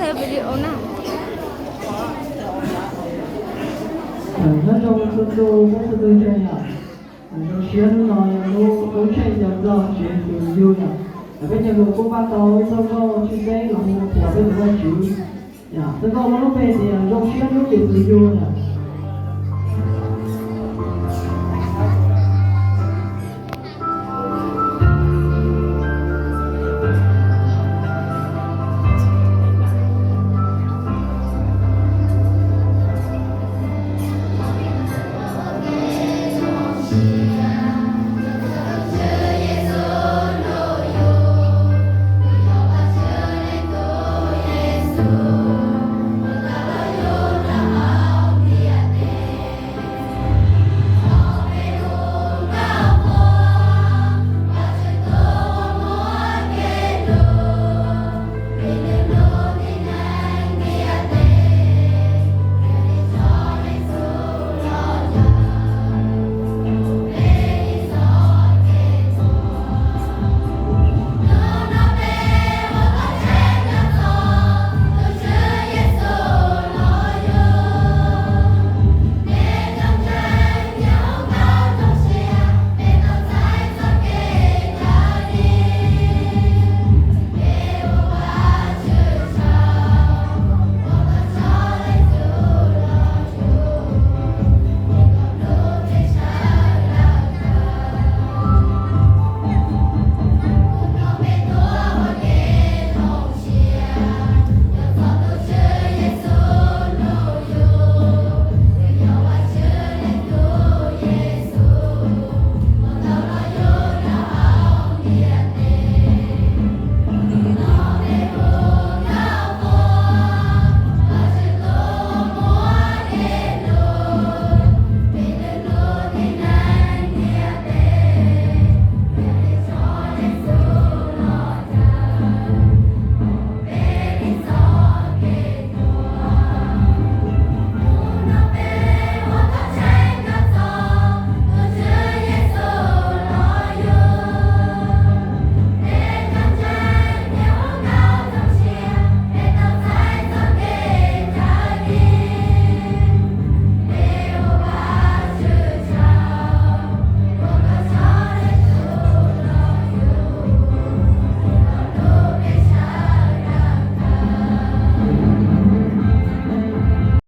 Nyob zoo txhua tus phooj ywg txhua tus yom, zoo siab hnub no yog hnub qub tsheej nyob Tswv Yexus tus yug yom. Peb cov lus kuj npaj tau ib txoj nkauj tshwj xeeb los mus qhuas peb tus Vajtswv. Txoj nkauj muaj lub npe tias zoo siab hnub Yexus yug yom.